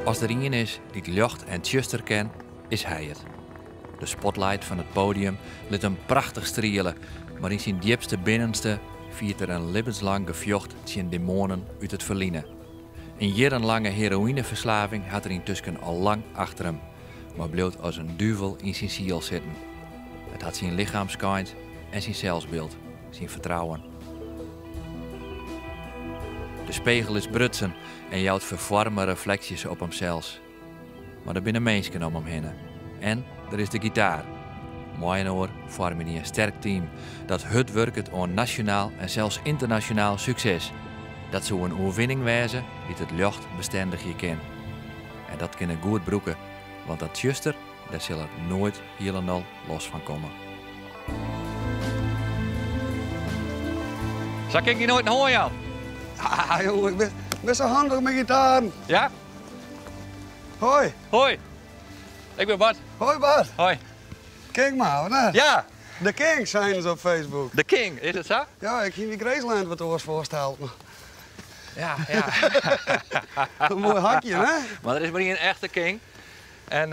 As der ien is dy't ljocht en tsjuster ken, is hy it. De spotlight fan it podium lit him prachtich striele, mar yn syn djipste binnenste fiert er in libbenslang gefjocht tsjin demoanen út it ferline. In jierrenlange heroïneferslaving hat er yntusken al lang achter him, mar bliuwt as in duvel yn syn siel sitten. It hat syn lichem skeind en syn selsbyld, syn fertrouwen. De spegel is brutsen en jout ferfoarme refleksjes op himsels. Mar der binne minsken om him hinne. En der is de gitaar. Mei-inoar foarmje dy in sterk team dat hurd wurket oan nasjonaal en sels ynternasjonaal sukses. Dat soe in oerwinning wêze dy't it ljocht bestendigje kin. En dat kin er goed brûke, want dat tsjuster, dêr sil er noait hielendal los fan komme. Sa kin ik dy noait in hân jaan. Ah, joh, ik bin sa handich mei gitaren. Ja? Hoi. Hoi. Ik bin Bart. Hoi Bart. Hoi. King mar, of net? Ja. De King, seinen se op Facebook. De King, is it sa? Ja, ik hie my Graceland wat oars foarsteld. Ja, ja. In moai hakje, hè? Mar der is mar ien echte King. En,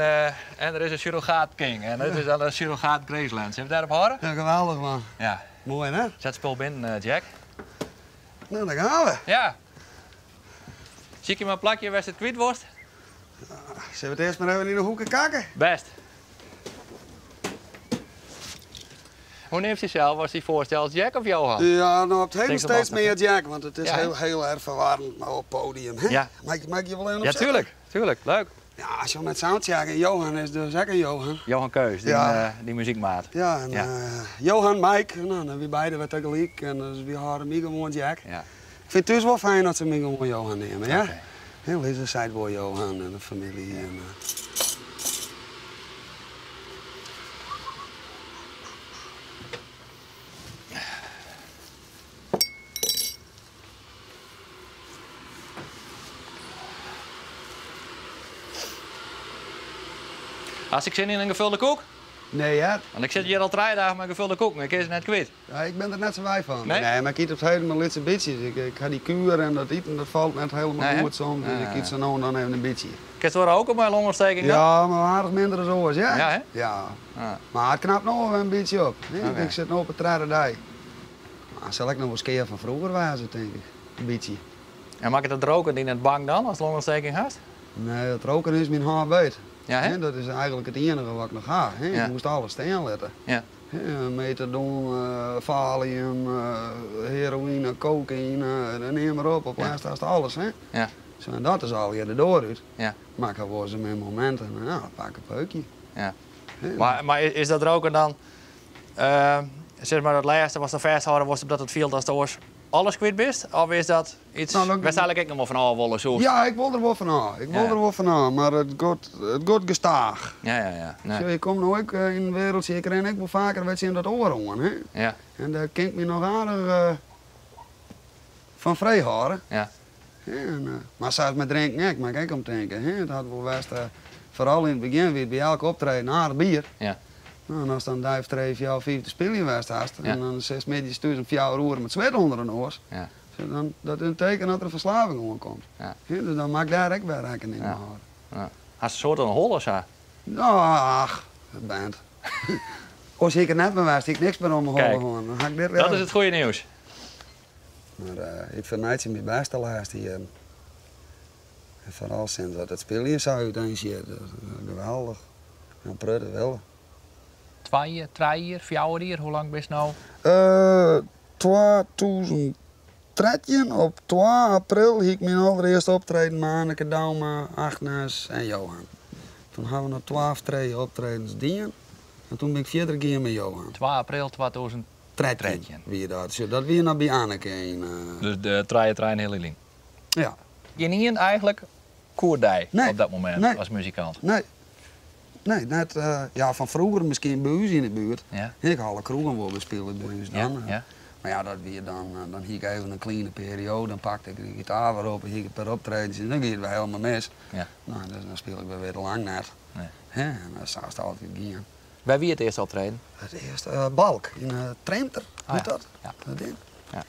en der is in surrogaat King. En dit is dan in surrogaat Graceland. Sille we it dêrop hâlde? Ja, geweldich man. Ja. Moai, hè? Set it spul binnen, Jack. No, dan gean we. Ja. Sykje mar in plakje wêr'tst it kwyt wolst. Sille we it earst mar even yn de hoeke kakke? Bêst. Hoe neamst dysels ast dy foarstelst, Jack of Johan? Ja, no op 't heden steeds mear Jack, want it is heel, heel erg verwarrend no op podium. Hè? Ja. Mei ik, mei ik je wol even Ja, opsette? tuurlijk, tuurlijk. Leuk. Ja, as jo met soundcheck en Johan is dus ek in Johan. Johan Keus, dyn, Ja. dyn muzykmaat. Ja, en Ja. Johan, Mike, no, dan wy beide wer tagelyk en dus wy hâlde my gewoan Jack. Ja. Ik fyn it thús wol fijn dat se my gewoan Johan neame, ja. Oké. Hè, Lizze seit wol Johan en de famylje en. Hast ek sin yn in gevulde koek? Nee, hear. Want ik sit hjir al trije dagen mei gevulde koeken, ik kin se net kwyt. Ja, ik bin der net sa wei fan. Nee? Nee, mar ik yt op 't heden mar lytse bytsjes. Ik, ik ha dy kuer en dat iten dat falt net helemaal Nee, hè? goed soms, dus ik yt sa no en dan even in bytsje. Kinst wol roke mei longontsteking dan? Ja, mar aardich minder as oars, ja. Ja, hè? Ja. Ah. Mar it knapt no wer in bytsje op. Hè? Oké. Ik sit no op de tredde dei. Mar sil ek noch wol skea fan froeger wêze, tink ik. In bytsje. En makket it roken dy net bang dan, ast longontsteking hast? Nee, it roken is myn hânbeet. Ja, hè? Dat is eigentlik it iennige wat ik noch ha. Hè? Ja. Ik moast alles stean litte. Ja. Hè, Methadon, Valium, heroïne, cocaïne, neam mar op. Op lêst hast alles, hè? Ja. Zo, en dat is allegear de doar út. Ja. Mar ik ha wolris myn mominten, ja, dan pak ik in peukje. Ja. Hè? Mar is dat roken dan, sis mar it lêste watst dan fêsthâlde wolst omdat it fielt ast oars alles kwyt bist? Of is dat iets No, dan- wêr'tst eigentlik ek noch wol fan ôf wolle soest? Ja, ik wol der wol fan ôf. Ik wol Ja. der wol fan ôf, mar it giet, it giet gestaach. Ja. Nee. Sjoch, ik kom no ek yn in wereldje, ik rin ek wol faker wer tsjin dat oare oan, hè. Ja. En dêr kin ik my noch aardich fan frij hâlde. Ja. Hè, en, mar sa is mei drinken ek, moat ik ek om tinke, hè. It hat wol west, foaral yn it begjin wie it by elk optreden aardich bier. Ja. No, en ast dan in dei of trije, fjouwer, fiif te spyljen west hast, Ja. en dan sitst middeis thús om fjouwer oere mei it swit ûnder de noas, Ja. zo dan, dat is in teken dat der in ferslaving oankomt. Ja. Hè, dus dan moat ik dêr ek wer rekkening Ja. mei hâlde. Ja. Hast in soad oan 'e holle sa? No, ach, it band. Oars hie ik der net mei west, hie ik niks mear oan myn holle Kijk. hân. Dan ha ik dit Dat leaver. is it goede nieuws. Mar ik fermeitsje my bêst de lêste jierren. En foaral sinds dat it spyljen sa úteinsjit. Dat is geweldich. In protte wille. Twa jier, trije jier, fjouwer jier, hoe lang bist no? 2013, op twa april, hie ik myn alderearste optreden mei Anneke Douma, Agnes en Johan. Toen ha we noch twa of trije optredens dien en toen bin ik fierder gien mei Johan. Twa april 2013 wie dat. Sjoch, dat wie noch by Anneke yn. Dus de trije trein hiel lyn. Ja. Gjinien eigentlik koe dy Nee. op dat momint Nee. as muzikant? Nee. Nee, net, ja, fan froeger miskien by ús yn de buert. Ja. Ik ha alle kroegen wol bespile by ús dan. Ja, ja. Mar ja, dat wie dan, dan hie ik even in kliene perioade, dan pakte ik de gitaar wer op en hie ik in pear optredens en dan gie it wer helemaal mis. Ja. No, dus dan spile ik wer wer lang net. Nee. Hè, en dan sa is it altyd gien. Wêr wie it earste optreden? It earste, Balk, yn Treemter, Ah, hjit ja. dat? Ja. Dat ding. Ja.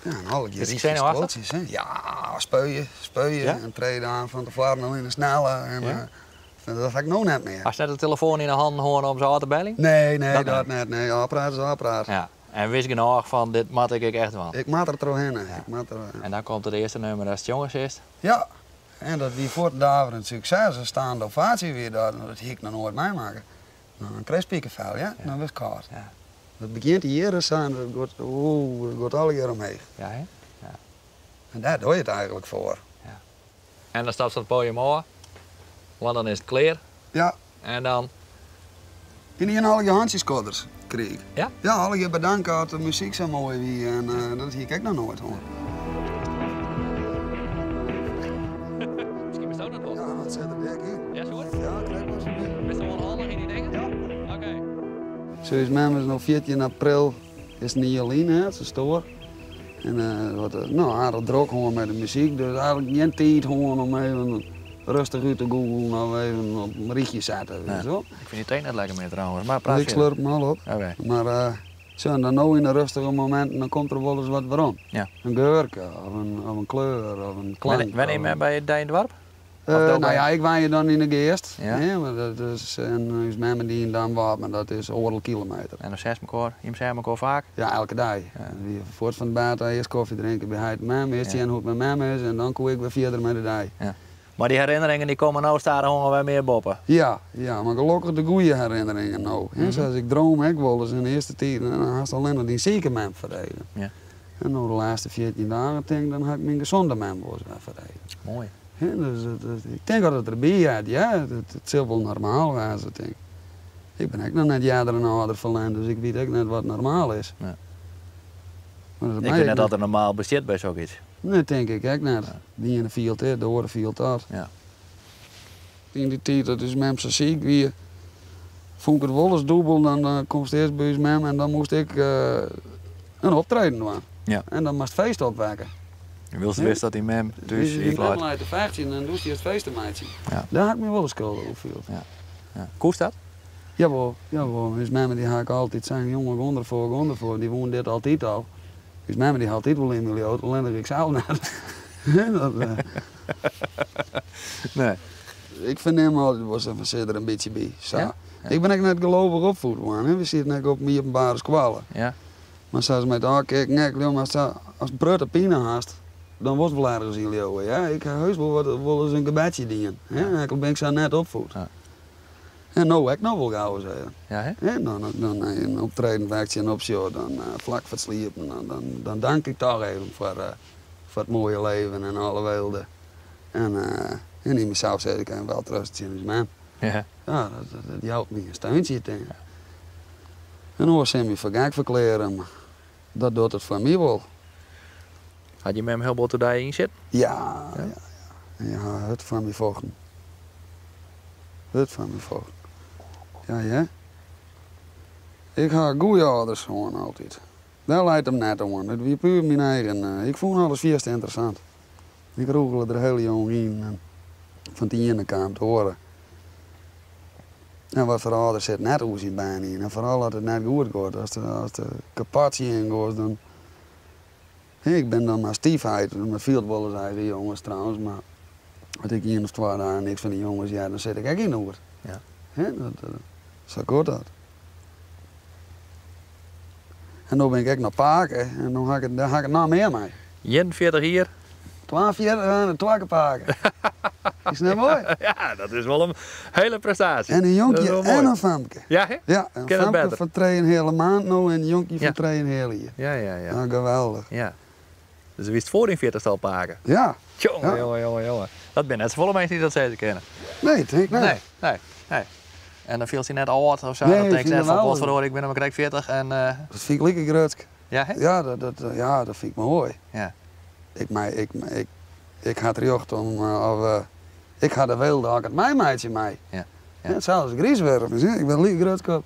Ja, en allegear Is dy senuwachtich? spultsjes, hè. Ja, spuie, spuie. Ja? En trede aan fan tefoaren al yn de snelle. En, Ja. dat ha ik no net mear. Hast net de telefoan yn 'e hannen hân om se ôf te beljen? Nee, nee, Dat dat, net. Nee, ôfpraat is ôfpraat. Ja. En wist genôch fan dit moat ik ek echt dwaan. Ik moat der trochhinne. Ik moat der, En dan komt it earste nûmer datst sjonge silst. Ja, en dat wie fuortdaverend sukses. In staande ovatie wie dat. Dat hie ik noch noait meimakke. No, dan krijst pikefel, ja? Dan wurdst kâld. Ja. Dat begjint hjir sa en dat giet, oeh, dat giet allegear omheech. Ja, hè? Ja. En dêr doch je it eigentlik foar. Ja. En dan stapst it poadium ôf, want dan is it klear. Ja. En dan? En ien allegear hantsjeskodders krige ik. Ja? Ja, allegear bedanke dat de muzyk sa moai wie en dat hie ik ek noch noait hân. Miskien bist dat wol. Ja, dat sit der dik yn. Ja, soe it? Ja, krekt wol sa'n bytsje. Bist wol handich yn dy dingen? Ja. Oké. Sa ús mem is no 14 april is in jier lyn, hè, se stoar. En wat, no, aardich drok hân mei de muzyk, dus eigentlik gjin tiid hân om even rêstich út te googlen of even op in rychje sette, weet je wel. Ik fyn dy tee net lekker mear trouwens, mar praat Ik slurp 'm al op. Oké. Mar zo, en dan no yn de rêstige mominten, dan komt der wolris wat werom. Ja. In geurke, of in kleur, of in klank. Wenje jim by dy yn it doarp? No ja, ik wenje dan yn De Geast. Ja. Hè, mar dat is, en ús memme dy yn Damwâld, mar dat is oardel kilometer. En dan seachst mekoar, jim seagen mekoar faak? Ja, elke dei. Ja. Wie fuort fan it bêd ôf earst kofje drinke by heit en mem, earst Ja. sjen hoe't it mei mem is en dan koe ik wer fierder mei de dei. Ja. Mar dy herinneringen dy komme no stadichoan wer mear boppe? Ja, ja, mar gelokkich de goede herinneringen no. Hè, Sa as ik droom ek wolris yn de earste tiid, dan hast allinnich dyn sike mem foar de eagen. Ja. En no de lêste 14 dagen tink ik, dan ha ik myn gesûnde mem wolris wer foar de eagen. Moai. Hè, dus ik tink dat it derby heart, ja. It sil wol normaal wêze, tink ik. Ik bin ek noch net earder in âlder ferlern, dus ik wit ek net wat normaal is. Ja. Maar dat Ik mei wit ik net dat der normaal bestiet by sokyts. Nee, tink ik ek net. Ja. De iene fielt dit, de oare fielt dat. Ja. Yn dy tiid dat ús mem sa siik wie, fûn ik it wolris dûbel. Dan komst earst by ús mem en dan moast ik in optreden dwaan. Ja. En dan moast feest opwekke. En wylst wist dat dyn mem thús Dus dyn siik mem leit. leit te fechtsjen en doe stiest feest te meitsjen. Ja. Dêr ha ik my wolris skuldich oer field. Ja. Ja. Koest dat? Jawol, jawol. Us memme dy ha ik altyd sein, jonge, gean derfoar, gean derfoar. Dy woene dit altyd al. Us memme dy ha altyd wol yn my leaud, allinnich ik sels net. Dat, Nee. Ik fernim altyd wol sa fan sit der in bytsje by. Sa. Ja? Ja. Ik bin ek net gelovich opfoed wurden, hè. We sieten ek op in iepenbare skoalle. Ja. Mar sa as mei it ôfkicken ek, leau mar sa, ast in protte pine hast, dan wolst wol ergens yn leauwe, ja. Ik ha heus wol wat, wolris in gebedsje dien, hè. Ja. Ek al bin ik sa net opfoed. Ja. En no ek noch wol gau ris even. Ja, hè? Hè, dan nei in optreden wêr't ik tsjin opsjoch, dan flak foar it sliepen, dan dank ik toch even foar it moaie leven en alle weelde. En yn mysels sis ik even welterusten tsjin ús mem. Ja. Ja, dat jout my in steuntsje, tink ik. En oars sil my foar gek ferklearje, mar dat docht it foar my wol. Hat je mem hiel bot oer dy ynsit? Ja, Ja? ja, ja. Ja, hurd foar my fochten. Hurd foar my fochten. Ja, ja. Ik ha goeie âlders hân altyd. Dêr leit him net oan. It wie puer myn eigen. Ik fûn alles fierste ynteressant. Ik rûgele der hiel jong yn en fan it iene kaam it oare. En wat foar âlder sit net oer syn bern yn. En foaral as it net goed giet, as de kapot tsjin giet, dan... Ik bin dan mar styfheit, en dat fielt wol as eigen jonges trouwens, mar as ik ien of twa dagen niks fan de jonges hear, dan sit ik ek yn oer. Ja. Hè, dat, sa giet dat. En no bin ik ek noch pake en no ha ik it, dêr ha ik it noch mear mei. 41 jier? 42 en twa kear pake. Is net moai? Ja, dat is wol in hiele prestaasje. En in jonkje Dat is wol moai. en in famke. Ja, hè? Ja, in Kin it famke better? fan trijeënheale maand no en in jonkje fan Ja. trijeënheale jier. Ja, ja, ja. Nou, geweldich. Ja. Dus wist foar dyn 40ste al pake? Ja. Tjonge, Ja. jonge, jonge, jonge. Dat binne net safolle minsken dy't dat sizze kinne. Nee, tink ik net. Nee, nee, nee. En dan fielst dy net âld of sa? Nee, dan ik tink fyn net it fan, wel. potverdorie, ik bin mar krekt 40 en Dat fyn ik like grutsk. Ja, hè? Ja, dat fyn ik moai. Ja. Ik mei, ik, ik, ik ha it rjocht om, of ik ha de weelde dat ik it meimeitsje mei. Ja. Ja. Ja, sels griis wurde, dus, hè, ik bin like grutsk op.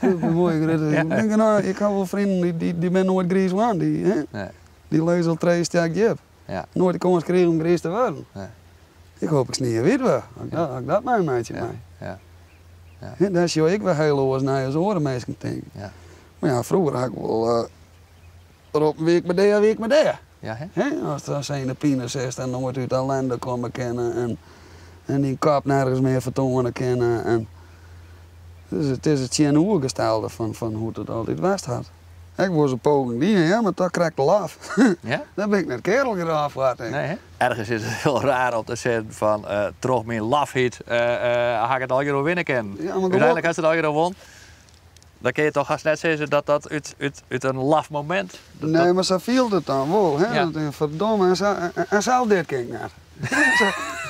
Ik bin moai grut. Ja. Ik bin genôch, ik ha wol freonen dy binne noait griis wurden. Dy, hè? Nee. Dy lizze al trije stjak djip. Ja. Noait de kâns krigen om griis te wurden. Nee. Ik hoop ik sniewyt wurd, as ik dat meimeitsje Ja. mei. Ja. Ja. Hè, dêr sjoch ik wer hiel oars nei as oare minsken tinke. Ja. Mar ja, froeger ha ik wol, Roppen wie ik mar dea, wie ik mar dea. Ja, hè? Hè? As se yn de pine sitst en noait út ellende komme kinne en, en dyn kop nergens mear fertoane kinne. En, dus it is it tsjinoergestelde fan, fan hoe't it altyd west hat. Ik wol in poging dien, ja, mar toch krekt te laf. Ja? Dêr bin ik net keardel genôch foar, tink ik. Nee, hè? Ergens is it hiel raar om te sizzen fan troch myn lafheid ha ik it allegear oerwinne kinnen. Ja, mar Uteinlik hast it allegear wûn. Dan kinne je toch hast net sizze dat dat út in laf momint. Nee, mar sa fielt it dan wol. Hè? Ja. Dan tink ik, ferdomme, en sels dit kin ik net.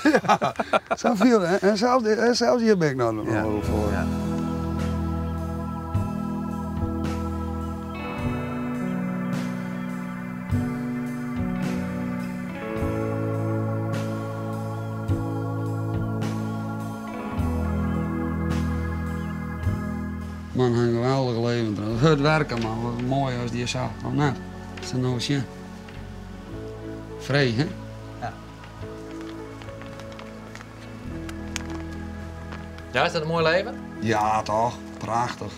Ja, sa fielt it. En sels hjir bin ik noch wol foar. Ja. Man, in geweldich leven trouwens. Hurd werken man, wat moai as dy sa, of net? Sa no sjen. Free, hè? Ja. Ja, is dat in moai leven? Ja, toch? Prachtich.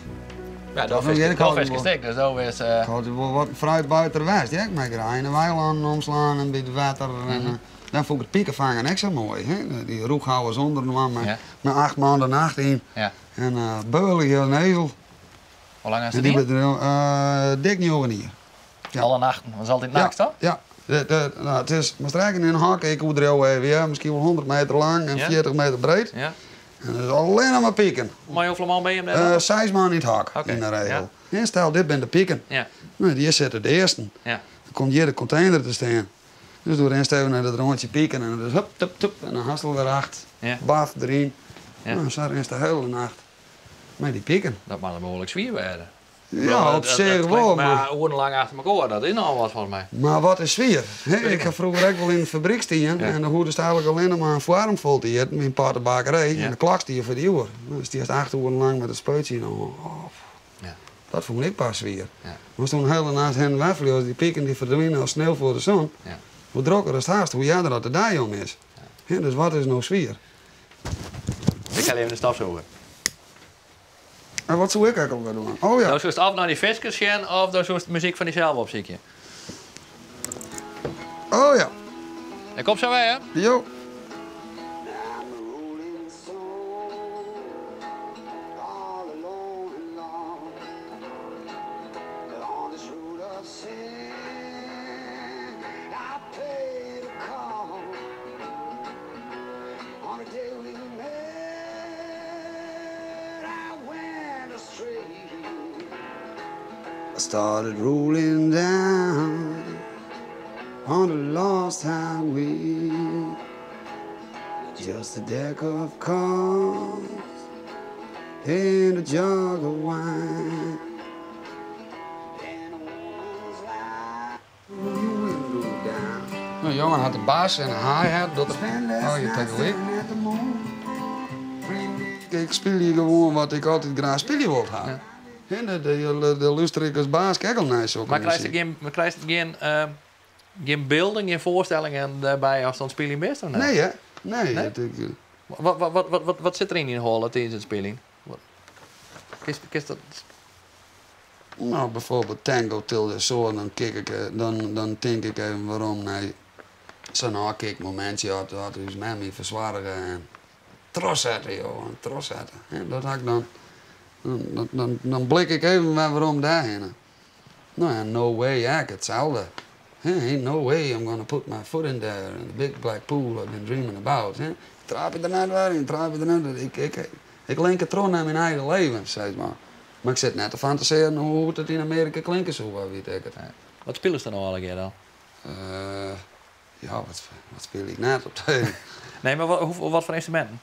Ja, Dat dat is is wel dat is stik, dus dat is. Ik had wol wat fruitbuiter west, ja. Ik mei graach yn de weilannen omslaan en by it wetter. En, dan fûn ik it pikefangen ek sa moai, hè. Dy rûchhouwers ûnderinoar mei, mei 8 man de nacht yn. Ja. En beulich as in ezel. Hoe lang hast En it dy dien? bedriuw, dik 9 jier. Ja. Alle nachten, dat is altyd nachts, toch? Ja. Nou, it is, mar streken in hok, ik oerdriuw even, ja, miskien wol 100 meter lang en 40 meter breed. En dat is allinne mar piken. Mei hoefolle man binne jim dêr? 6 man yn it hok, yn de regel. En stel, dit binne de piken. Nou, hjir sitte de earsten. Dan komt hjir de kontener te stean. Dus doe rinst even nei dat rântsje piken en dan is hup, tup, tup, en dan hast al wer 8. Baf, deryn. Nou, sa rinst de hiele nacht mei dy piken. Dat moat behoarlik swier wêze. Ja, op sich wol, Maar mar oerenlang achter elkoar, dat is nochal wat folgens my. Mar wat is swier? Hè, ik ha froeger ek wol yn in fabryk stien en dan hoegdest eigenlik allinne mar in foarm fol te jitten by in pottebakkerij en de klok stie foar dy oer. Dan stiest 8 oeren lang mei dat speutsje yn 'e hân. Oh, dat fûn ik pas swier. Mar ast in hiele nacht hinne en wer fleanst, dy piken dy ferdwine as sneeuw foar de zon. Hoe drokker ast hast, hoe earder dat de dei om is. Hè, dus wat is no swier? Ik ha even de stofsûger. En wat soe ik ek alwer dwaan? Oh ja. Do soest of nei dy fiskers sjen of do soest muzyk fan dysels opsykje. Oh ja. Ik kom sa wer, hè? Jo. I started rolling down on the lost highway. Just a deck of cards and a jug of wine. And a woman's life. Nou, Johan hat de bas en de hi-hat, dat er oh, je tegelyk. Ik spylje gewoan wat ik altyd graach spylje wold ha. Hè, de lúster ik as baas ek al nei sokke Mar krijst muzyk. gjin, krijst gjin bylden, gjin foarstellingen derby ast oan it spyljen bist, of net? Nee, hè? Nee, Nee? dat ik Wat sit der yn dyn holle tidens it spyljen? Kinst dat Nou, bijvoorbeeld Tango Till the Sword, dan, kik ik, dan tink ik even werom nei sa'n ôfkikmomintsje dat ús mem my fersoarge en trochsette, joh, trochsette. En dat ha ik dan, dan blik ik even wer werom dêrhinne. Nou ja, No Way ek, itselde. Hè, ain't no way I'm gonna put my foot in there in the big black pool I've been dreaming about. Hè. Traap je der net wer yn, traap je der net. Ik link it troch nei myn eigen leven, sis mar. Mar ik sit net te fantasearjen hoe't it yn Amearika klinke soe, wit ik it. Nee. Wat spylest dan no allegear dan? Ja, wat spylje ik net op de Nee, mar wat foar ynstruminten?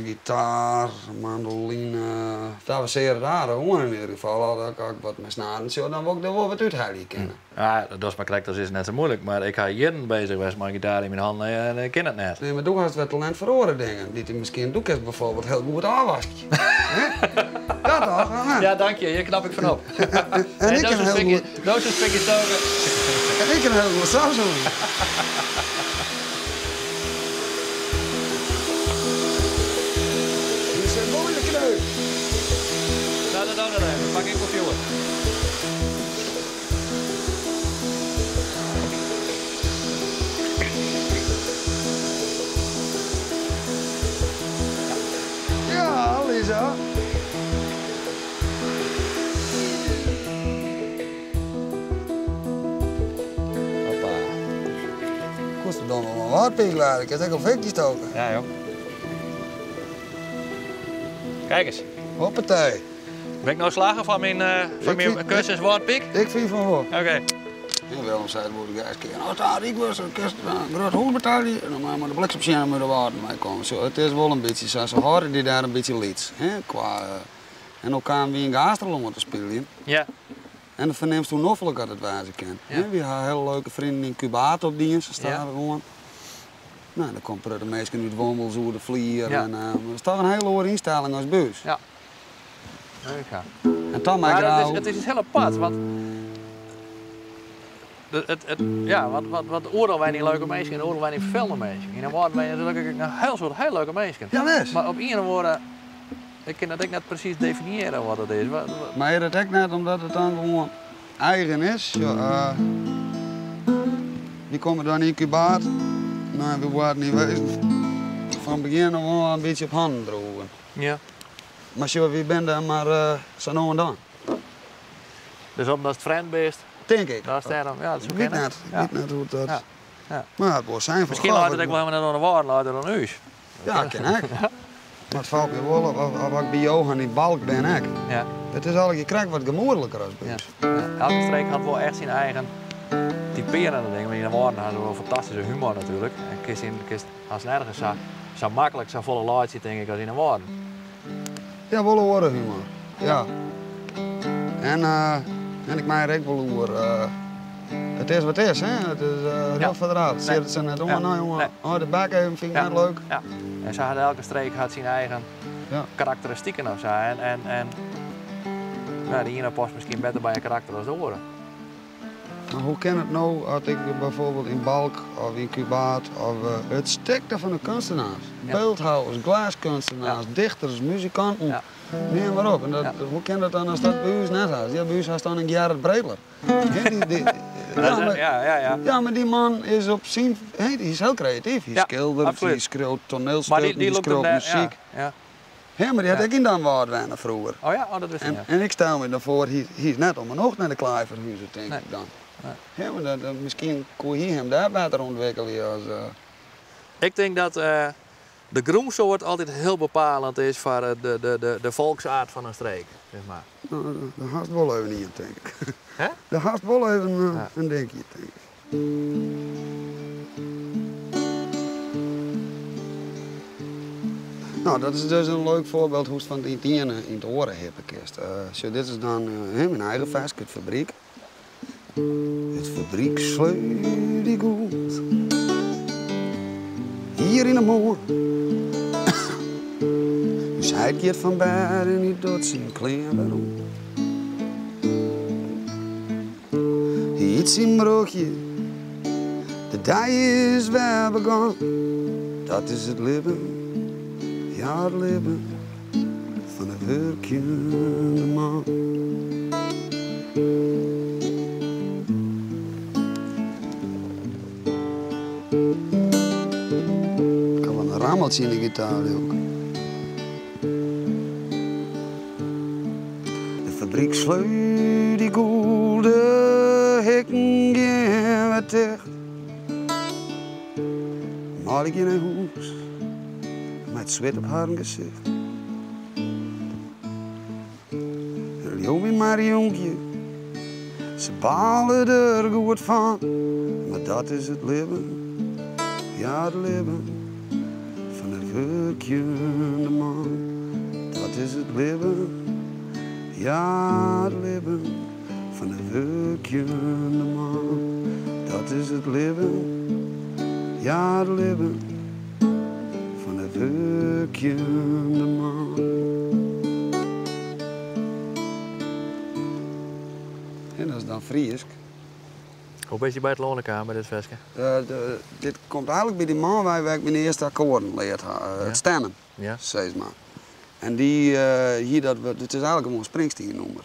Gitaar, mandoline. Dat we zeer raar oan yn ieder geval. As ik wat mei snaren sjoch, dan wol ik der wol wat úthelje kinne. Ja, dat is mar krekt as is net sa muoilik. Mar ik ha jierren beuzich west mei gitaar yn myn hannen en ik kin it net. Nee, mar do hast wer talint foar oare dingen. Dy't je miskien, do kinst bijvoorbeeld hiel goed ôfwaskje. Ja, toch? Ja. Ja, dank je. Hjir knap ik fan op. En ik dat kin is een hiel goed stikje, dat is een stikje stoken. En ik kin hiel goed stofsûgje. Dit is een mooie kneuk. Nou, dat doe dat even. Pak ik wel fjoer. wol in wâldpyk lade, kinst ek al fikje stoke. Ja, joh. Kijk eens. Hoppatee. Ben ik no slagge foar myn, foar myn kursus wâldpyk? Ik fyn fan wol. Oké. En Willem sei wol de gaskear, as daar ryk wurdst, dan kinst in grut hûs betelje en dan mei de bliksemsjinner mei de wâlden meikomme. Zo, it is wol in bytsje sa, se hâlde dy dêr in bytsje lyts. Hè, kwa, en no kamen wy yn Gaasterlân te spyljen. Ja. En dan fernimst hoe noflik dat it wêze kin. Ja. Wy ha hiele leuke freonen yn Kûbaard opdien, sa stadichoan. No, der komme protte minsken út Wommels oer de flier. Ja. En, dat is toch in hiele oare ynstelling as by ús. Ja. Ja. En dan mei Maar het is, grau. it is hiel apart, want it, it, ja, want, want oeral wenje leuke minsken en oeral wenje ferfelende minsken. Yn 'e Wâlden wenje natuerlik ek in hiel soad hiel leuke minsken. Jawis. Mar op ien of oare, ik kin dat ek net presys definiëre wat it is. Mar is it ek net omdat it dan gewoan eigen is? Ja, wy komme dan yn Kûbaard. No, we waarden yn wezen fan begjin ôf oan in bytsje op hannen droegen. Ja. Mar sjoch, wy binne dêr mar sa no en dan. Dus omdatst frjemd bist? Tink ik. Dat is dêrom, ja, dat soe Ik wit kinne. net, ik wit net hoe't dat. Ja. Ja. Mar it wol sein fan Miskien goh, leit it ek wol helemaal net oan de Wâlden, leit it oan ús. Ja, kin ek. Mar it falt my wol op, as ik by Johan yn Balk bin ek. Ja. It is allegear krekt wat gemoedliker as by Ja. ús. Ja. Elke streek hat wol echt syn eigen typearjende dingen. Want yn de Wâlden ha se wol fantastyske humor natuerlik. En kinst yn, kinst hast nergens sa, sa maklik safolle laitsje tink ik as yn de Wâlden. Ja, wol in oare humor. Ja. En, en ik mei der ek wol oer. It is wat it is, hè? It is rjocht foar de raap. Nee. Sit se net oan, no jonge. Nee. Oh, de bek even fyn ik Ja. net leuk. Ja. En sa hat elke streek hat syn eigen Ja. karakteristiken of sa. En, en ja, de iene past miskien better by in karakter as de oare. Mar hoe kin it no as ik byfoarbyld yn Balk of yn Kûbaard of it stikte fan de keunstenaars, Ja. byldhouwers, glêskeunstenaars, dichters, muzikanten, Ja. neam mar op. En dat, Ja. hoe kin dat dan as dat by ús net hast? Ja, by ús hast dan in Gerrit Breteler. Hè, die, ja, mar, Ja, ja, ja. ja, mar dy man is op syn, hè, hy is hiel kreatyf. Hy Ja, skilderet, absolút. hy skriuwt Mar toanielstikken, dy, dy hy lûkt him skriuwt dêr, ja, muzyk. ja. Hè, mar dy hat Ja. ek yn Damwâld wenne froeger. Oh ja, oh, dat wist ik En, net. en ik stel my dan foar, hy, hy is net om 'e nocht nei de klaai ferhuze, tink Nee. ik dan. Nee. Ja, mar dat, dat, miskien koe hy him dêr better ûntwikkelje as. Ik tink dat de grûnsoart altyd hiel bepalend is foar de folksaard fan in streek, sis mar. No, dêr hast wol even ien, tink ik. Hè? Dêr hast wol even Ja. in dinkje, tink ik. No, dat is dus in leuk foarbyld hoe'tst fan it iene yn it oare hippe kinst. Sjoch, dit is dan hè, myn eigen ferske, it fabryk. It fabryk sleut dy goed. Ier yn 'e moarn. Us heit giet fan bêd en hy docht syn klean wer oan. Hy yt syn brochje, de dei is wer begûn. Dat is it libben, ja it libben fan de wurkjende man. Ik ha wol in rammeltsje yn de gitaar, leau ik. De fabryk sleut dy gûlde hikken gean wer ticht. Manlju gean nei hûs mei it swit op harren gesicht. Leau my mar jonkje, se bale der goed fan. Mar dat is it libben, ja it libben fan de wurkjende man. Dat is it libben, ja it libben fan de wurkjende man. Dat is it libben, ja it libben fan de wurkjende man. En dat is dan Frysk. Hoe bist je by it lâne kaam by dit ferske? Dit komt eigentlik by dy man wei wêr't ik myn earste akkoarden leard ha, Ja. it stemmen, Ja. sis mar. En dy hie dat, it is eigentlik gewoan Springsteen-nûmer.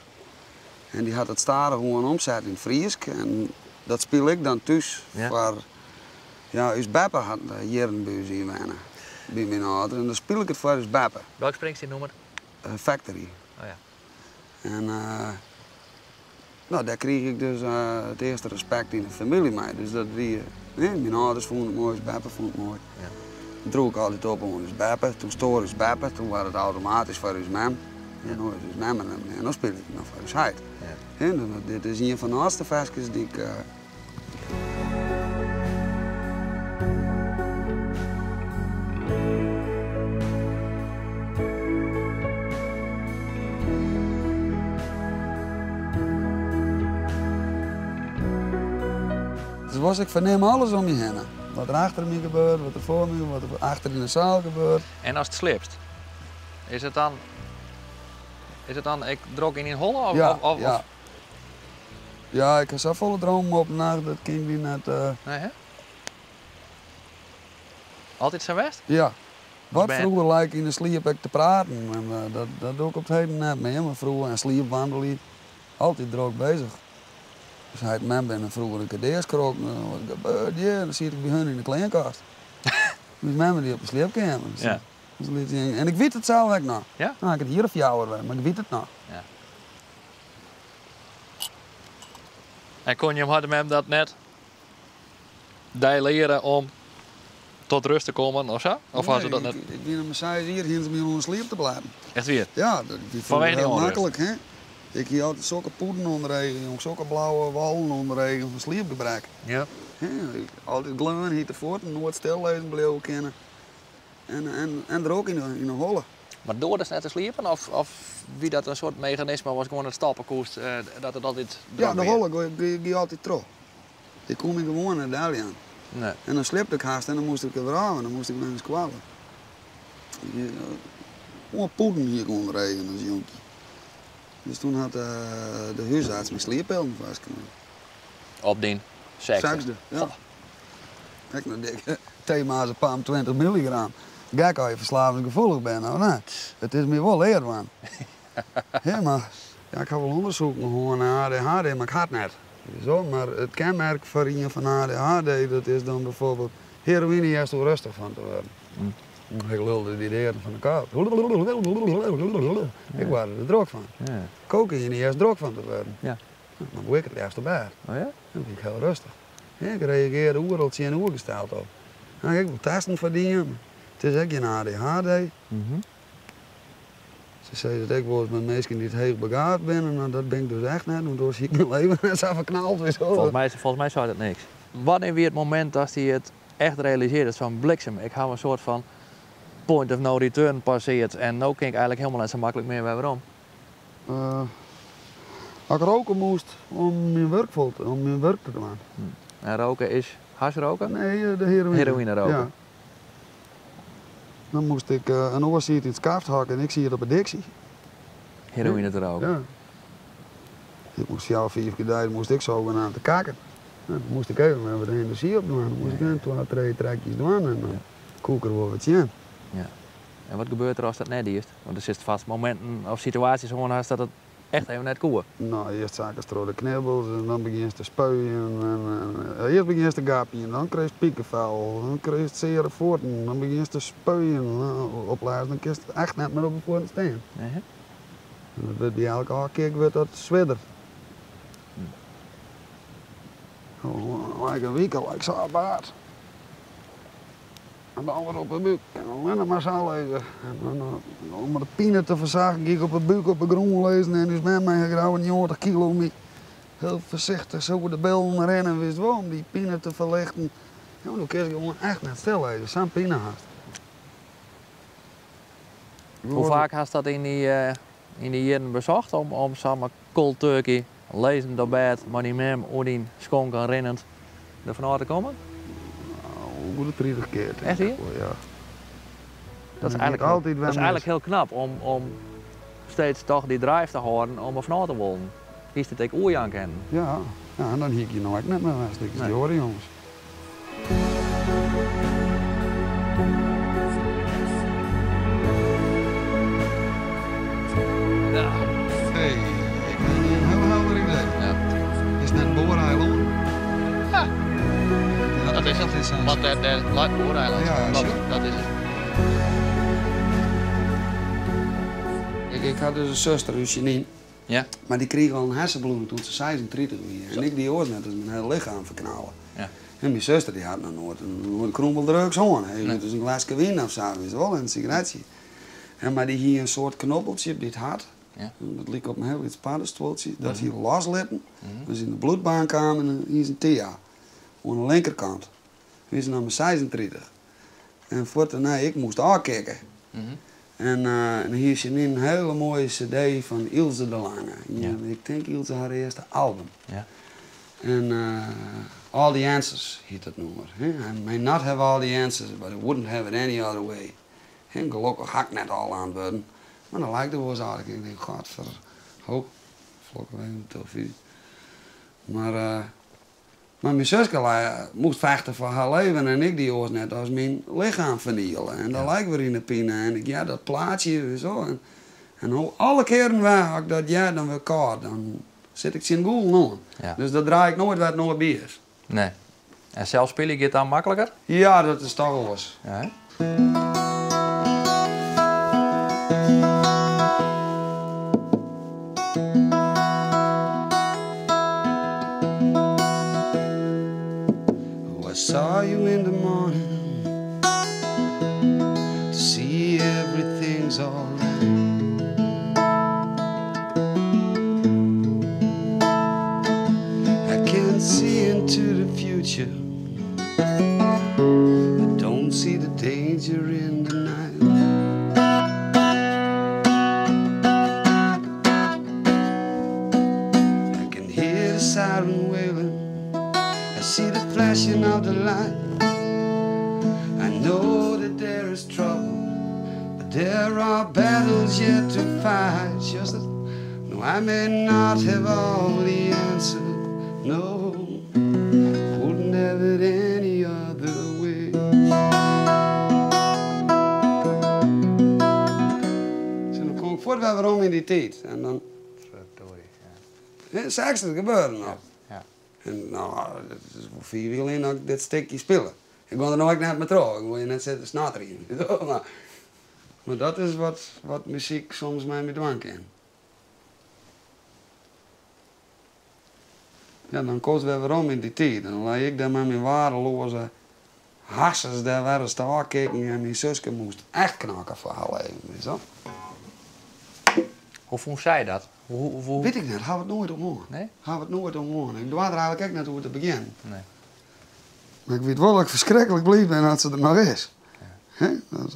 En dy hat it stadichoan omset yn it Frysk en dat spile ik dan thús Ja. foar, ja, ús beppe hat jierren by ús ynwenne, by myn âlden. En dan spile ik it foar ús beppe. Welk Springsteen-nûmer? Factory. Oh ja. En No, dêr krige ik dus it earste respekt yn de famylje mei. Dus dat wie, hè, myn âlders fûnen it moai, ús beppe fûn it moai. Ja. Toen droech ik altyd op oan ús beppe, toen stoar ús beppe, toen waard it automatysk foar ús mem. En no is ús mem er net mear, no spylje ik noch foar ús heit. Ja. Hè, dit is ien fan de âldste ferskes dy't ik. Dus was ik fernim alles om my hinne. Wat der achter my gebeurt, wat der foar my, wat der achter yn de saal gebeurt. En ast sliepst, is it dan, is it dan ek drok yn dyn holle? Of, Ja, of, of, ja. of- Ja, ik ha safolle dromen op 'e nacht, dat kin ik my net. Nee, hè? Altyd sa west? Ja. Wat Bern. froeger lei ik yn 'e sliep ek te praten. En dat, dat doch ik op 't heden net mear, mar froeger en sliepwandelje, altyd drok beuzich. Dus heit en mem binne froeger in kear deaskrokken. Wat gebeurt hjir? Dan siet ik by hun yn de kleankast. Myn mem wie op de sliepkeamer. Dus, Ja. dus liet hy- en ik wit it sels ek noch. Ja? No, ik it jier of fjouwer wer, mar ik wit it noch. Ja. En kon jim heit en mem dat net dy leare om tot rust te kommen of sa? Of ha se dat Nee, net? Ik wie noch mar 6 jier, hiene se my oan 'e sliep te blaten. Echt wier? Ja, dat wie Fanwege dy heel ûnrêst? maklik, hè. Ik hie altyd sokke pûden ûnder eagen, jong, sokke blauwe wallen ûnder eagen fan sliepgebrek. Ja. Hè, ik altyd gleon, hite fuotten, noait stil lizzen bliuwe kinne. En, en, en drok yn de holle. Mar doardest net te sliepen of, of wie dat in soart meganisme watst gewoan net stoppe koest, dat it altyd drok Ja, de wie? holle gie, gie altyd troch. Ik koe my gewoan net deljaan. Nee. En dan sliepte ik hast en dan moast ik der wer ôf en dan moast ik wer nei skoalle. Gewoan pûden hie ik ûnder eagen as jonkje. Dus toen hat de húsarts my slieppillen foarskreaun. Op dyn sechsde? Sechsde, ja. Goh. Ek noch dik. Temazepam 20 milligram. Gek as je ferslavingsgefoelich binne, of net? It is my wol leard wurden. Ja, mar ja, ik ha wol ûndersoeken hân nei ADHD, mar ik ha it net. Zo, mar it kenmerk foar ien fan ADHD, dat is dan bijvoorbeeld heroïne hearst ûnrêstich fan te wurden. Ik lulde dy dearen fan de kop. Ik waard der drok fan. Ja. Cocaïne hearst drok fan te wurden. Ja. Dan woe ik it leafst op bêd. Oh ja? Dan wie ik hiel rêstich. Ja, ik reagearde oeral tsjinoergesteld op. Nou, ik wol testen foar dien, it is ek gjin ADHD. Se sizze it ek wolris mei minsken dy't heechbegaafd binne, no dat bin ik dus echt net, want oars hie ik myn leven net sa ferknald. Witst wol. Folgens my seit it niks. Wannear wie it momint datst dy it echt realisearrest fan bliksem, ik ha in soart fan point of no return passeard en no kin ik eigentlik hielendal net sa maklik mear wer werom? As ik roke moast om myn wurk fol te, om myn wurk te dwaan. En roke is hasj roke? Nee, de heroïne. Heroïne roke. Ja. Dan moast ik, in oar siet yn it skafthok en ik siet op 'e Dixie. Heroïne te roken? Ja. Ik moast fjouwer, fiif kear deis moast ik zogenaamd te kakken. Nou, dan moast ik even wer wat enerzjy opdwaan. Dan moast ik even 2, 3 trekjes dwaan en dan koe ik der wol wat tsjin. Ja. En wat gebeurt der ast dat net diest? Want der silst fêst mominten of situaasjes hân hast dat it echt even net koe. No, earst sakkest troch de knibbels en dan begjinst te spuien. En earst begjinst te gapjen, dan krijst pikefel, dan krijst seare fuotten, dan begjinst te spuien. No, op lêst dan kinst echt net mear op de fuotten stean. Nee, hè? En dat wurdt by elke ôfkick wurdt dat swierder. Oh, like in wike, like sa baard. En dan wer op 'e búk. En allinnich mar sa lizze. En dan, om de pine te fersachten, gie ik op 'e búk op 'e grûn lizzen en ús mem mei har grouwe 90 kilo my hiel foarsichtich sa oer de billen rinne, witst wol, om dy pine te ferlichten. Ja, mar do kinst gewoan echt net stil lizze, sa'n pine hast. Hoe faak hast dat yn dy jierren besocht om samar cold turkey, lizzend op bêd, mei dyn mem oer dyn skonken rinnend, der fanôf te kommen? Nou, oer de 30 kear, tink Echt ik wier? wol, ja. Dat is En eigentlik ik altyd dat is wer eigentlik mis. hiel knap om steeds toch dy drive te hâlden om der fanôf te wollen. Hiest it ek oerjaan kinnen? Ja, ja, en dan hie ik hjir no ek net mear west, ik is Nee. dy oare jonges. Ja. Hey, ik ha in hiel helder idee. Ja. Is it net Boereilân? Ja. Ja, Dat is it. is Want dêr leit Boereilân. Ja, Kloppet, sjoch. dat is it. Ik ha dus in suster, ús Janine. Ja. Mar dy krige al in hersenbloeding toen se 36 wie. En ik die oars net as myn hiele lichem ferknallen. Ja. En myn suster dy hat noch noait in krûmel drugs hân. Nee. Dus in gleske wyn of sa, witst wol, en in sigaretsje. En mar dy hie in soart knobbeltsje by it hert. Ja. Dat like op in hiel lyts paddestuoltsje. Dat hie loslitten. Dus yn de bloedbaan kaam en dan hie se in TIA. Oan de linkerkant. Wie se noch mar 36. En fuort dêrnei, ik moast ôfkicke. En dan hie se in hiele moaie cd fan Ilse de Lange. Ja. Ik tink Ilse har earste album. Ja. En All the Answers hiet dat nûmer. I may not have all the answers, but I wouldn't have it any other way. En gelokkich ha ik net alle antwurden. Mar dan lei ik der wolris ôf. Ik tink, godver, ho, flokke even de telefyzje. Mar Mar myn suske moast fechte foar har leven en ik die oars net as myn lichem ferniele. En dan lei ik wer yn de pine en ik hear dat plaatsje zo. En no alle kearen wer, as ik dat hear, dan wurd ik kâld. Dan sit ik tsjin gûlen oan. Ja. Dus dat draai ik noait wêr't noait by is. Nee. En sels spylje giet dan makliker? Ja, dat is toch oars. Ja, hè? Oh, I saw you in the morning to see everything's alright. I can't see into the future. I don't see the danger in the night. I can hear the siren wailing. I see the flashing of the light. I know that there is trouble, but there are battles yet to fight. Just that, no, I may not have all the answers. No, wouldn't have it any other way. Zo, dan kom ik voort weer werom yn dy tiid. En dan Verdorie, ja. Ja, sa is it gebeuren noch. Ja. En no, it is wol 5 jier lyn dat ik dit stikje spile. Ik wol der no ek net mei troch. Ik wol hjir net sitte snotterjen. Mar dat is wat muzyk soms mei my dwaan kin. Ja, dan komst wer werom yn dy tiid. En dan lei ik dêr mei myn waardeloaze harsens dêr wer ris te ôfkicken en myn suske moast echt knokke foar har leven, witst wol. Hoe fûn sy dat? Hoe Wit ik net, ha we it noait oer hân. Nee? Ha we it noait oer hân. Ik doar der eigentlik ek net oer te begjinnen. Nee. Mar ik wit wol dat ik ferskriklik bliid bin dat se der noch is. Ja. Hè? Dat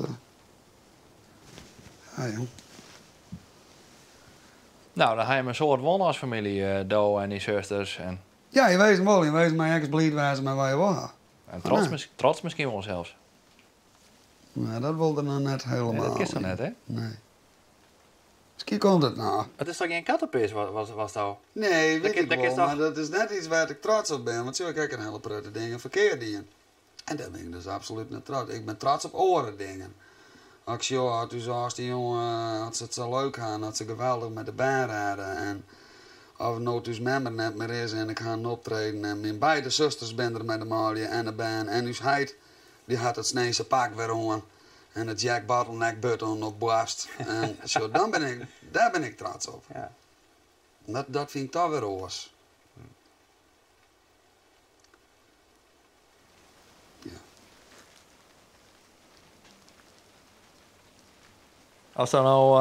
ja, jong. Nou, dan ha jim in soad won as famylje, do en dyn susters. En Ja, je wêze wol. Je wêze mei ergens bliid wêze mei wat je wol ha. En Ja. trots miskien wol sels. Nee, dat wol er noch net Nee, dat helemaal. kinst toch net, hè? Nee. Miskien komt it noch. It is toch gjin kattepis wat do? Nee, Dat wit ik kinst wol, toch mar dat is net iets wêr't ik trots op bin. Want sjoch, ik ha ek in hiele protte dingen ferkeard dien. En dêr bin ik dus absolút net trots. Ik bin trots op oare dingen. As ik sjoch, as ús âldste jonge, as se it sa leuk ha en as se geweldich mei de bern rêde. En of no't ús mem der net mear is en ik ha in optreden en myn beide susters binne der mei de manlju en de bern. En ús heit, dy hat it sneinse pak wer oan en de Jack Bottleneck button op boarst. En sjoch, dan bin ik, dêr bin ik trots op. Ja. Dat fyn ik toch wer oars. Ja. As dan no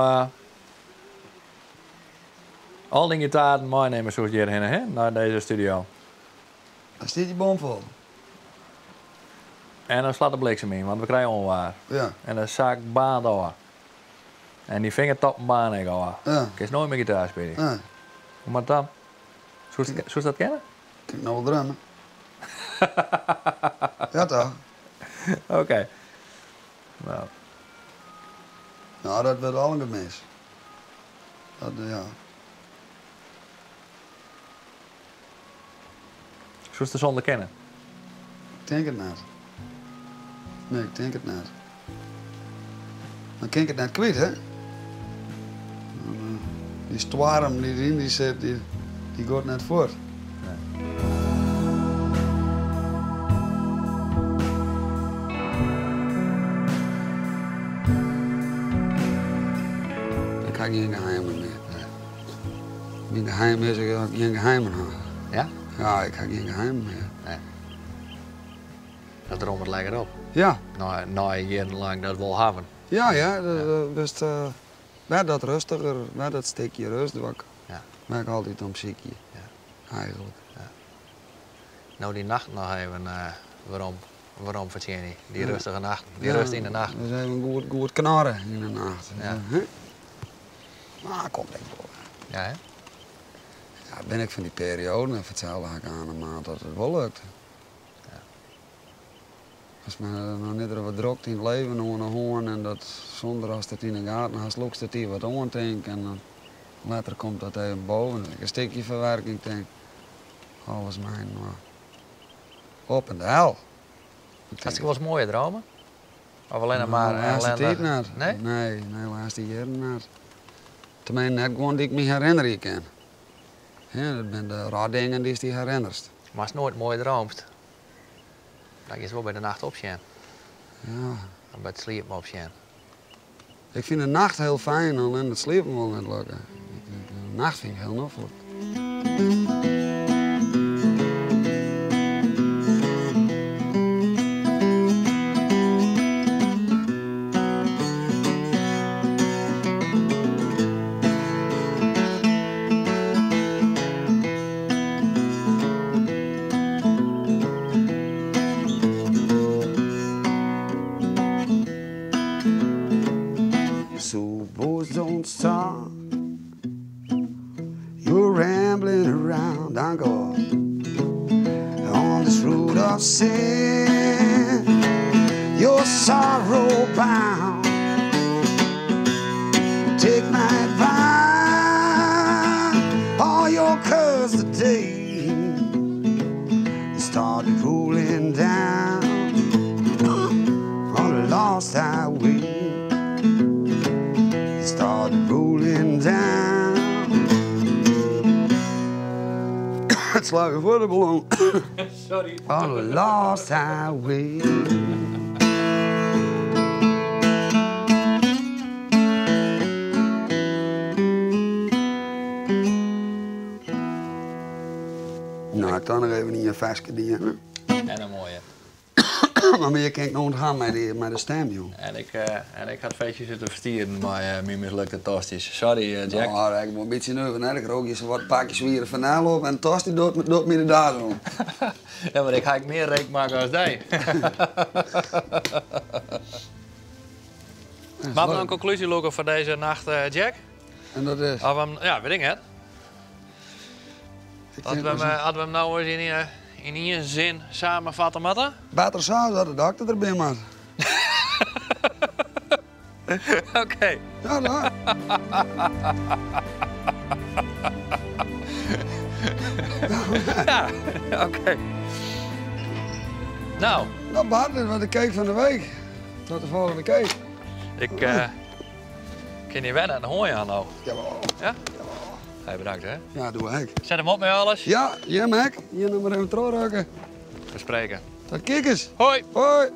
al dyn gitaren meinimme soest hjirhinne, hè, nei dizze studio. Dan stiet je bomvol. En dan slacht de bliksem yn, want we krije ûnwaar. Ja. En dan sak baant ôf. En dy fingertoppen baan ek ôf. Ja. Kinst noait mear gitaar spylje. Nee. Hoe moat dat? Soest dat kinne? Kin ik no wol drummen. Ja, toch? Oké. Nou. Nou, dat wurdt al in gemis. Dat, ja. Soest der sûnder kinne? Ik tink it net. Nee, ik tink it net. Dan kin ik it net kwyt, hè? Dy stoarm dy't yn dy sit, dy giet net fuort. Nee. Ik ha gjin geheimen mear. Nee. Myn geheim is dat ik gjin geheimen ha. Ja? Ja, ik ha gjin geheimen mear. Nee. Dat rommet lekker op. Ja. Nei jierrenlang dat wol hawwen. Ja, ja, bist wer dat rêstiger, wer dat stikje rêst wat ik, wêr ik altyd om sykje, eigentlik. Ja. No dy nachten noch even werom, werom fertsjinje. Dy rêstige nachten, dy rêst yn de nacht. Dus even goed, goed knarre yn de nacht. Ja. Mar komt ek wol. Ja, hè? Ja, bin ik fan dy perioaden en fertselde ha ik aan in maand dat it wol lukt. Ja. As men noch net der wat drokte yn it leven oan de hân en dat sûnder ast it yn de gaten hast, lûkst it dy wat oan tink en dan letter komt dat even boven. In stikje ferwerking tink. Alles mei-inoar. Op en del. Hast ek wolris moaie dromen? Of allinnich mar De lêste tiid ellinne? net. Nee? Nee, nee, de lêste jierren net. Teminsten net guon dy't ik my herinnerje kin. Hè, dat binne de rotdingen dy'tst dy herinnerst. Mar ast noait moai dreamst, dan giest wol by de nacht opsjen. Ja. Of by it sliepen opsjen. Ik fyn de nacht hiel fijn, allinnich it sliepen wol net lukke. De nacht fyn ik hiel noflik. So boys don't stop. You're rambling around, Uncle, on this road of sin. You're sorrow bound. Take my advice, all your curves today started rolling down on a lost highway. Started rolling down. It's like a water balloon. Sorry. On a lost highway. Nou, ik dan noch even yn je ferske dien. En in moaie. Mar mear kin ik noch ûnthaal mei de stem, joh. En ik ha it feestje sitten ferstieren mei myn mislukte tostjes. Sorry, Jack. Oh, ik wol in bytsje nuver, net? Ik rook je sa wat pakje swiere fanel op en tosti docht my de das oan. Ja, mar ik ha ek mear reek makke as dy. Moatte we in konklúzje lûke foar dizze nacht, Jack? En dat is? Of hem, ja, wit ik net. As we him, as we him no ris yn ien sin samenfatte moatte? Better sa as dat de dokter der bin moat. Oké. Ja, da. Ja, oké. Nou. Nou Bart, dit was de cake fan de week. Tot de folgjende cake. Ik kin hjir wer net in hoan jaan no. Jawol. Ja? Jawol. Hey, bedankt hè. Ja, doe ek. Set him op mei alles. Ja, jim ek. Hjir noch mar even trochrukke. We spreken. Tot kikkers. Hoi. Hoi.